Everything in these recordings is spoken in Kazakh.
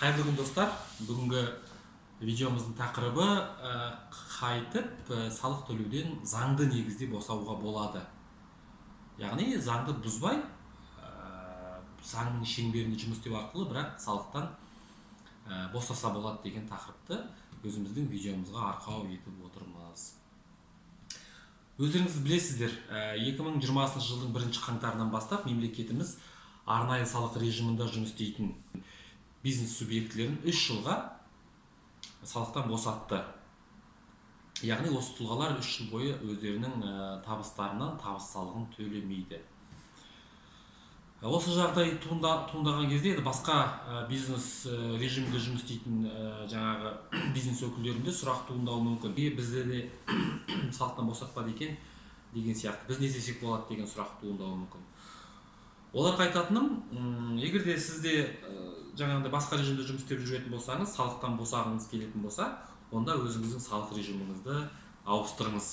Қайырлы күн, достар! Бүгінгі видеомыздың тақырыбы қайтып салық төлеуден заңды негізде босауға болады, яғни заңды бұзбай, заңның шеңберінде жұмыс істеу арқылы, бірақ салықтан босаса болады деген тақырыпты өзіміздің видеомызға арқау етіп отырмыз. Өздеріңіз білесіздер, 2020 жылдың 1 қаңтарынан бастап мемлекетіміз арнайы салық режимінде жұмыс істейтін бизнес субъектілерін 3 жылға салықтан босатты. Яғни осы тұлғалар 3 жыл бойы өздерінің табыстарынан табыс салығын төлемейді. Осы жағдай туындаған кезде енді басқа бизнес режимінде жұмыс істейтін жаңағы бизнес өкілдерінде сұрақ туындауы мүмкін: «Неге бізді де салықтан босатпады екен?» деген сияқты, «Біз не істесек болады?» деген сұрақ туындауы мүмкін. Оларға айтатыным, егер де сізде жаңағындай басқа режимде жұмыс істеп жүретін болсаңыз, салықтан босағыңыз келетін болса, онда өзіңіздің салық режиміңізді ауыстырыңыз.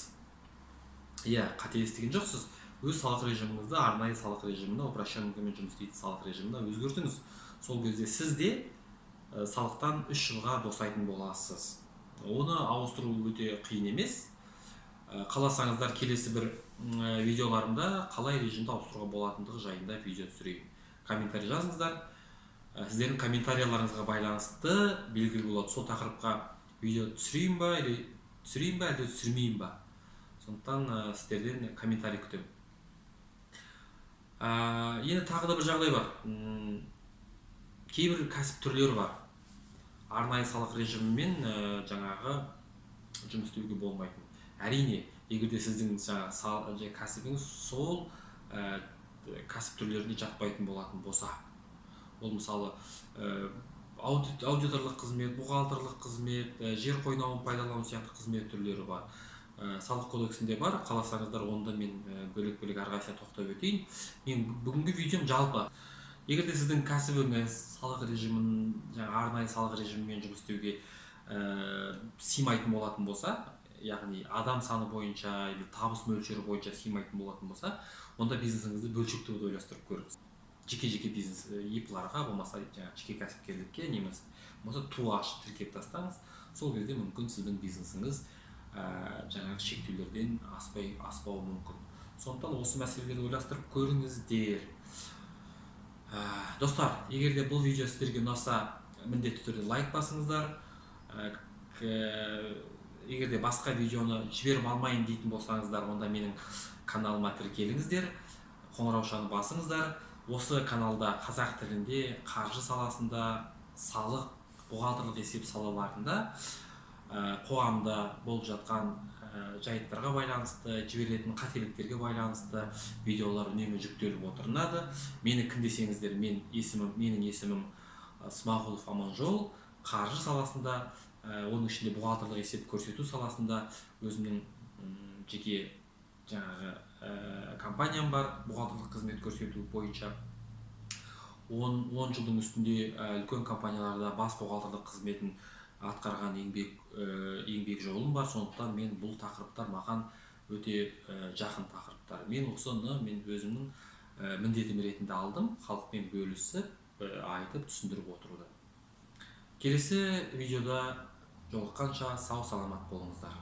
Иә, қате естіген жоқсыз. Өз салық режиміңізді арнайы салық режиміне, упрощенка мен жұмыс істейтін салық режиміне өзгертіңіз. Сол кезде сіз де салықтан 3 жылға босайтын боласыз. Оны ауыстыру өте қиын емес. Қаласаңыздар, келесі бір видеоларымда қалай режимді ауыстыруға болатындығы жайында видео түсірейін. Комментарий жазыңыздар. Сіздердің комментарияларыңызға байланысты белгілі болады, сол тақырыпқа видео түсірейін ба или түсірейін ба, әлде түсірмейін ба. Сондықтан сіздерден комментарий күтемін. Енді тағы да бір жағдай бар. Кейбір кәсіп түрлері бар, арнайы салық режимімен жаңағы жұмыс істеуге болмайтын. Әрине, егер де сіздің жаңағы кәсібіңіз сол кәсіп түрлеріне жатпайтын болатын болса. Ол, мысалы, аудиторлық қызмет, бухгалтерлік қызмет, жер қойнауын пайдалану сияқты қызмет түрлері бар. Салық кодексінде бар. Қаласаңыздар, онда мен бөлек бөлек әрқайсысына тоқтап өтейін. Мен бүгінгі видеом жалпы, егер де сіздің кәсібіңіз салық режимін, жаңағы арнайы салық режимімен жұмыс істеуге сыймайтын болатын болса, яғни адам саны бойынша или табыс мөлшері бойынша сыймайтын болатын болса, онда бизнесіңізді бөлшектеуді ойластырып көріңіз. Жеке жеке бизнес ИП-ларға, болмаса жаңағы жеке кәсіпкерлікке немесе болмаса ТОО ашып, тіркеп тастаңыз. Сол кезде мүмкін сіздің бизнесіңіз жаңағы шектеулерден аспауы мүмкін. Сондықтан осы мәселелерді ойластырып көріңіздер. Достар, егер де бұл видео сіздерге ұнаса, міндетті түрде лайк басыңыздар. Егер де басқа видеоны жіберіп алмайын дейтін болсаңыздар, онда менің каналыма тіркеліңіздер, қоңыраушаны басыңыздар. Осы каналда қазақ тілінде қаржы саласында, салық, бухгалтерлік есеп салаларында, қоғамда болып жатқан жайттарға байланысты, жіберілетін қателіктерге байланысты видеолар үнемі жүктеліп отырынады. Мені кім десеңіздер, менің есімім Смағұлов Аманжол. Қаржы саласында, оның ішінде бухгалтерлік есеп көрсету саласында өзімнің жеке жаңағы компаниям бар бухгалтерлік қызмет көрсету бойынша. 10 жылдың үстінде үлкен компанияларда бас бухгалтерлік қызметін атқарған еңбек жолым бар. Сондықтан мен бұл тақырыптар маған өте жақын тақырыптар. Мен осыны мен өзімнің міндетім ретінде алдым, халықпен бөлісіп, айтып, түсіндіріп отыруды. Келесі видеода жолыққанша сау саламат болыңыздар.